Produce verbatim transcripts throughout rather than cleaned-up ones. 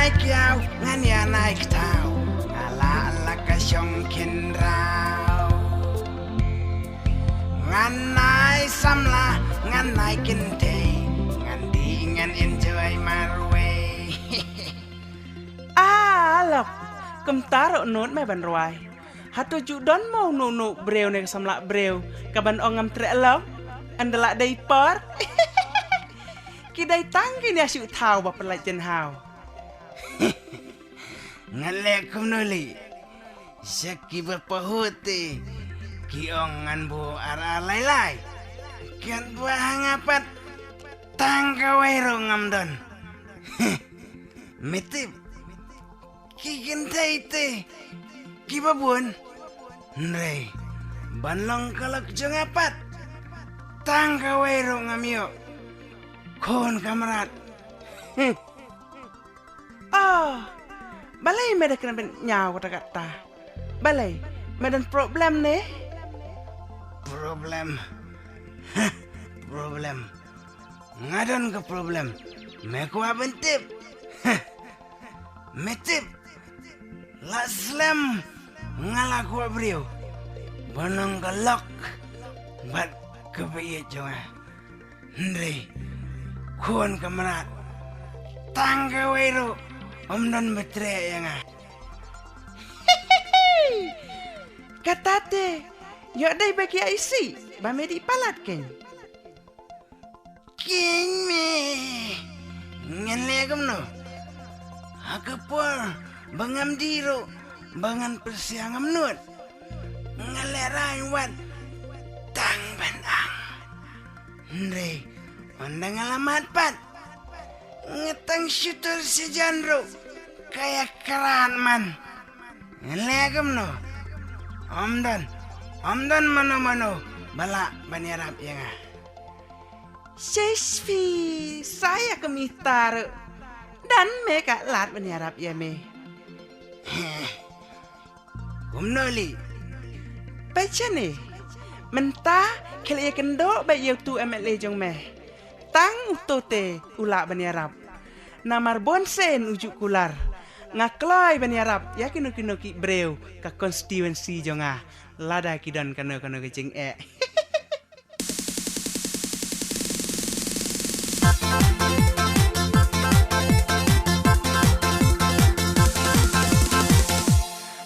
Kiaw ngan ïa nai ktaw, nga la la ka shong kynraw. Ngan nai samla, ngan nai kynthei, ngan di ngan enjoy marwei. Ah, lok, kumta ruh nud me ban rwai. Hato ju don mo nu nu briew ne ka samla briew ka ban ong ngam treh lok. Ynda la dei por. Ki dei tang ki ne shu thaw ba pynlait jin haw. Ngan leh kumno li. Sha ki ba pahuh te ki ong ngan bu ar ar lai lai. Kan ba hanga pat tang kawei ruh ngam don. Me tip ki kynthei te ki ba bun. Hynrei ban long ka lok jong nga pat tang kawei ruh ngam ïoh. Khun ka mrad. Oh, balei me da kren ban ñiaw kata kata? Balei me don problem ne? Problem? Problem? Nga don ka problem. Me kwah ban tip? Me tip? La slem nga la kwah briew ban long ka lok bad ka baieit jong nga. Hynrei khun ka mrad tang kawei ruh ym don ba treh ïa nga. Kata te ïoh dei ba ki aisi ba me dih palat kein. Kein me ngan leh kumno? Ha ka por ba ngam dih ruh ba ngan pyrshang ngam nud. Nga leh rain wat tang ban ang. Hynrei ynda nga la mad pat nga tang shu tur sha jan ruh ka ïa krat man. Nga leh kumno? Ym don, ym don mano mano ba lah ban ïarap ïa nga. Shish phi, sa ïa ka mita ruh. Don me ka lad ban ïarap ïa me. Kumno li? Peit shane. Mynta khie ïa kyndoh bad ïa utu M L A jong me. Tang uto te u lah ban ïarap. Namar bun sien u ju kular. Nga kloi ban ïarap ïa kino kino ki briew ka constituency jong nga. Lada ki don kano kano ka jingeh.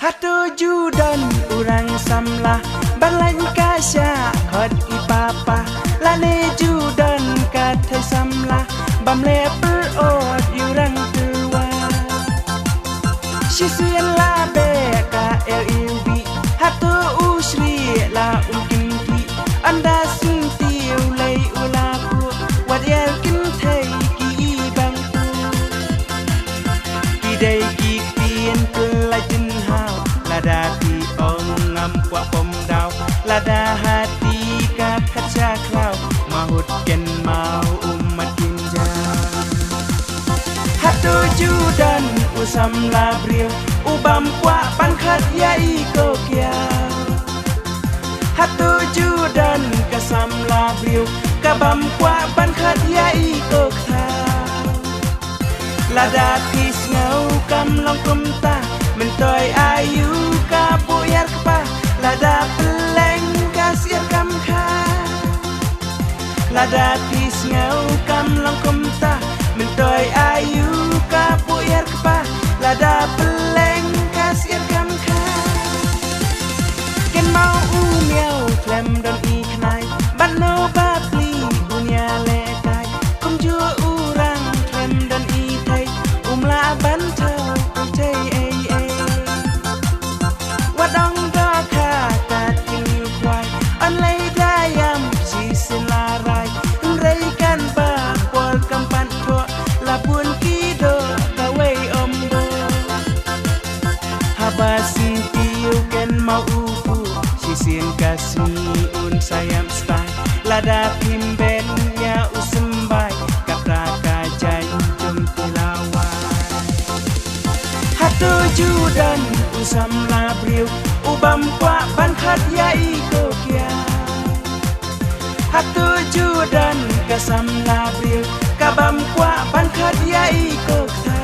Hato ju don u rang samla ban lait ka shah khot i papa, lane ju don ka thei samla bam leh pyrot ïa u rang tyrwa. Shisien la beh ka L U B, hato u shri la um kynti, ynda sngewthuh lei u la ku, wat ïa kynthei ki bang ku. Ki dei ki ktien pynlait jynhaw, lada phi ong ngam kwah pom daw, lada hati ka khat sha khlaw, mahut ken mau um mat kin ja. Hato ju don u samla briew u bam kwah ban khat ïa i ko kia? Hato ju don ka samla briew ka bam kwah ban khat ïa i ko kha? Lada phi sngew kam long kumta, myntoi aïu ka buh ïar kpa? Lada pylleng ka sir kam kha. Lada phi sngew kam long kumta, myntoi aïu ka buh ïar kpa? Lada pylleng ka sir kam kha. Ken mau u miaw khlem don i khnai, bad no ba pli u nia lehkai. Kumjuh u rang khlem don i thei, um lah ban thaw u thei ei ei. Wat ong da kha ka tin yu kwai, yn lei da ïam shisien la rai. Hynrei kan ba por kam pan khoh, la bun ki doh kawei ym boh. Haba sngewthuh ken mau u buh, shisien ka sngi un sa ïam stai. Lada phim ben ïa u symbai, kata ka jaiñ jong phi la wai. Hato ju don u samla briew u bam kwah ban khat ïa i ko kia? Hato ju don ka samla briew ka bam kwah ban khat ïa i ko kha?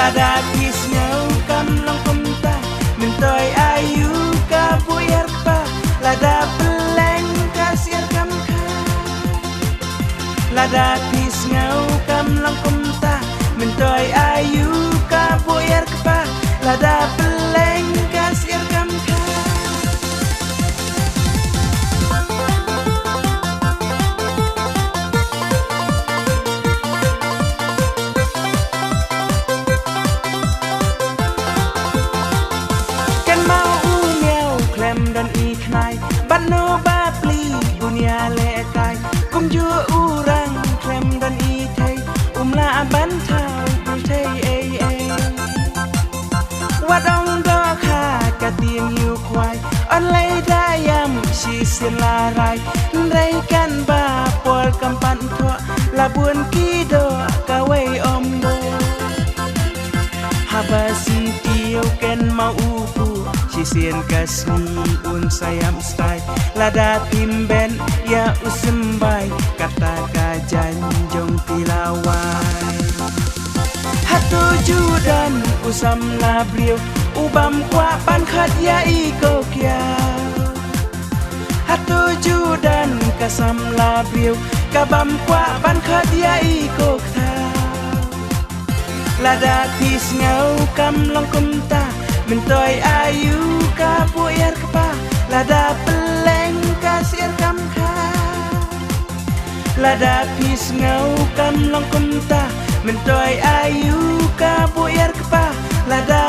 Lada phi sngew kam long kumta, myntoi aïu ka buh ïar kpa. Lada pylleng ka syiar kam kha. Lada phi sngew kam long kumta, myntoi aïu ka buh ïar kpa. Lada pylleng ka syiar kam kha. Kan mao u miaw khlem don i khnai, bad no ba pli bun ïalehkai. Kumjuh u rang khlem don i thei, um lah ban thaw pyrthei ei ei. Wat ong dohkha ka tim ïu khwai, yn lei da ïam shisien la rai. Hynrei kan ba por kam pat thoh, la bun ki doh kawei ym bud. Haba sngewthuh kan mao u buh, shisien ka sngi un sa ïam stai. Lada phim beh ïa u symbai, kata ka jaiñ jong phi la wai. Hato ju don u samla briew u bym kwah ban khot ïa i ko kiaw? Hato ju don ka samla briew ka bym kwah ban khot ïa i ko kthaw? Lada phi sngew kam long kumta, myntoi aïu ka buh ïar kpa. Lada pylleng ka syiar kam kha. Lada phi sngew kam long kumta, myntoi aïu ka buh ïar kpa. Lada